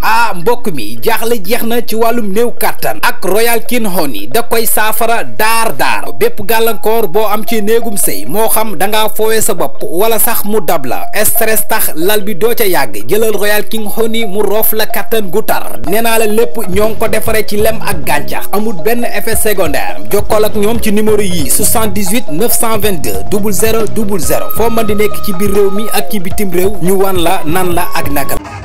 ah mbokk mi jaaxle jeex na ci wàllum néew kàttan ak Royal King Honey da koy saafara daar bépp gàllankoor boo am ci néegum sëy moo xam da ngaa foowee sa bopp wala sax mu dab la stress tax lal bi doo ca yàgg jëlal Royal King Honey mu roof la kàttan gu tar nee naa la lépp ñoo ngi ko defaree ci lem ak gàncax amul benn effet secondaire jokkool ak ñoom ci numéro yii 78 922 00 00 foo mën di nekk ci biir réew mi ak ci bitim réew ñu wan la nan la ak naka la.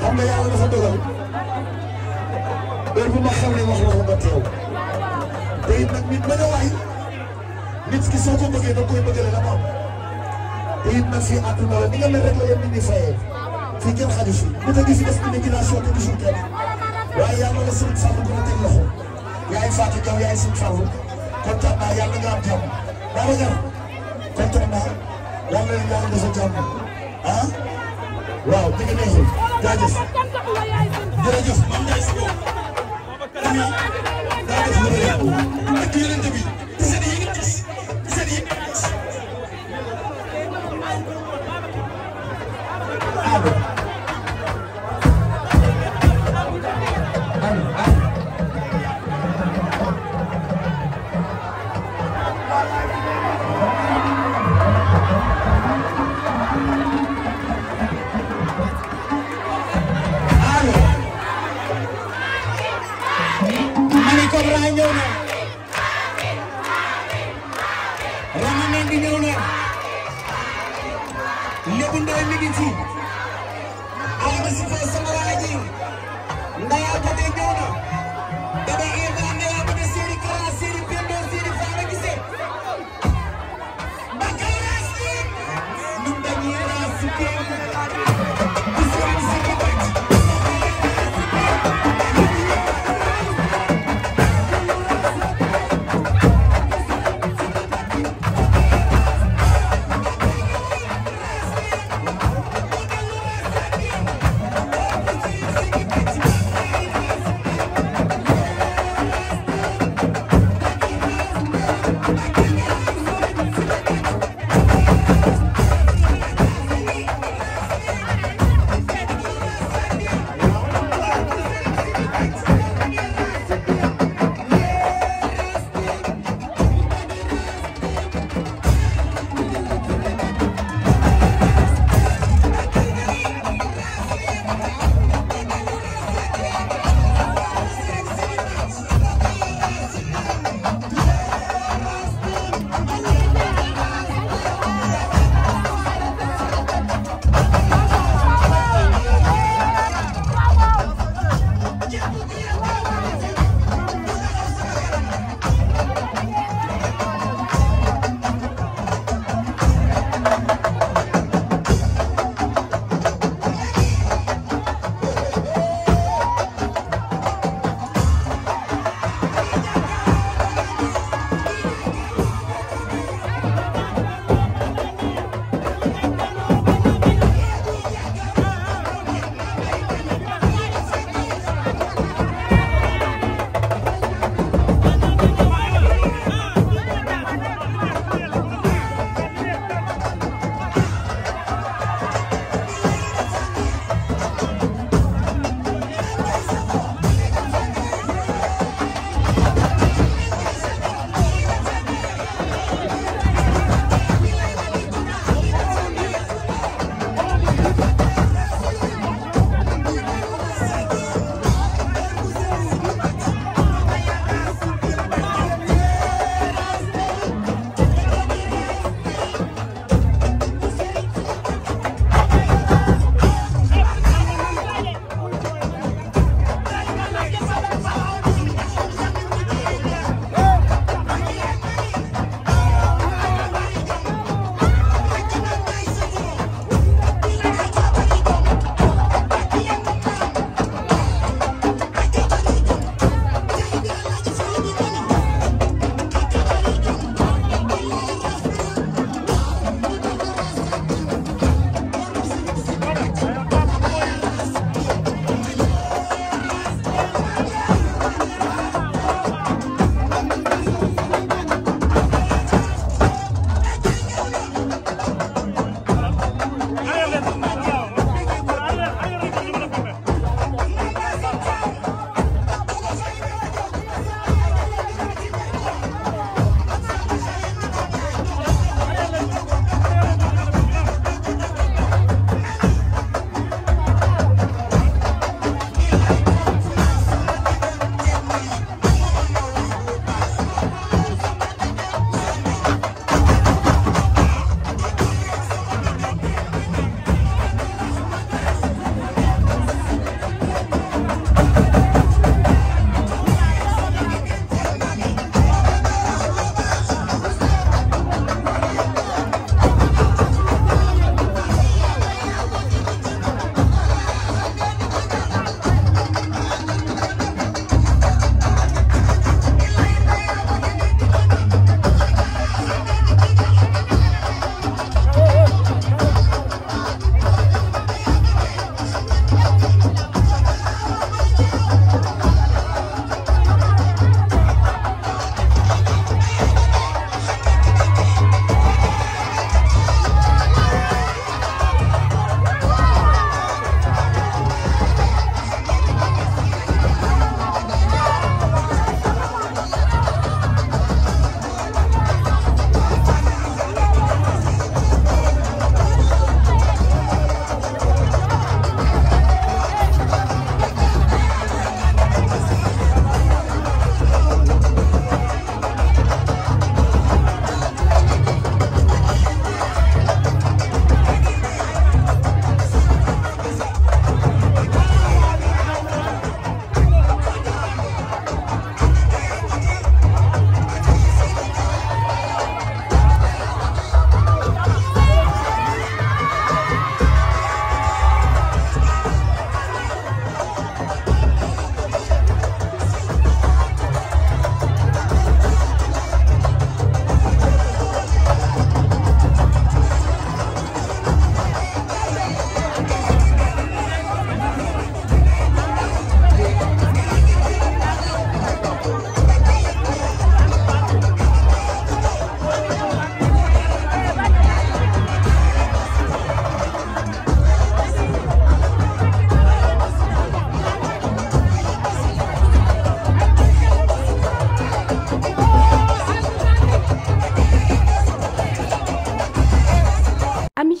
xam nga yàlla dafa dogal heure bu ma xam ne wax la ko nga teew te it nag nit bañ a waay nit ki soo ko bëggee da koy bëggale la moom te it nag fii àdduna la ni nga mel rek la yem ni di fayee fii kenn xaju fi nit a ngi fi def immigration te gisul kenn waaye yàlla la Sëriñ Fallu bu la teg loxo yaay Fatou Diaw yaay Sëriñ Fallu kontaan naa yàlla nga am jàmm Babacar kontaan naa yàlla leen yàlla dafa jàmm ah waaw dëgg neexul jaajëf jërëjëf man Ndiaye Sakho ami jaajëf lu rëy ak yeneen bi seen yi nga gis seen yi nga gis Cobra ñëw na Rama Mendy ñëw na Lébu Ndoye mi ngi ci Amadou Sifo sama waa ji Ndaya Bade ñëw na Baba Eva Ndaya Bade Seri Kara Seri Pendo Seri Fara Gise Bakara Seri ñun dañuy raasike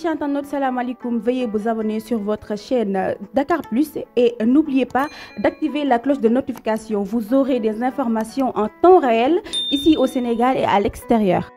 internautes, salam alaikum. Veuillez vous abonner sur votre chaîne Dakar Plus et n'oubliez pas d'activer la cloche de notification. Vous aurez des informations en temps réel ici au Sénégal et à l'extérieur.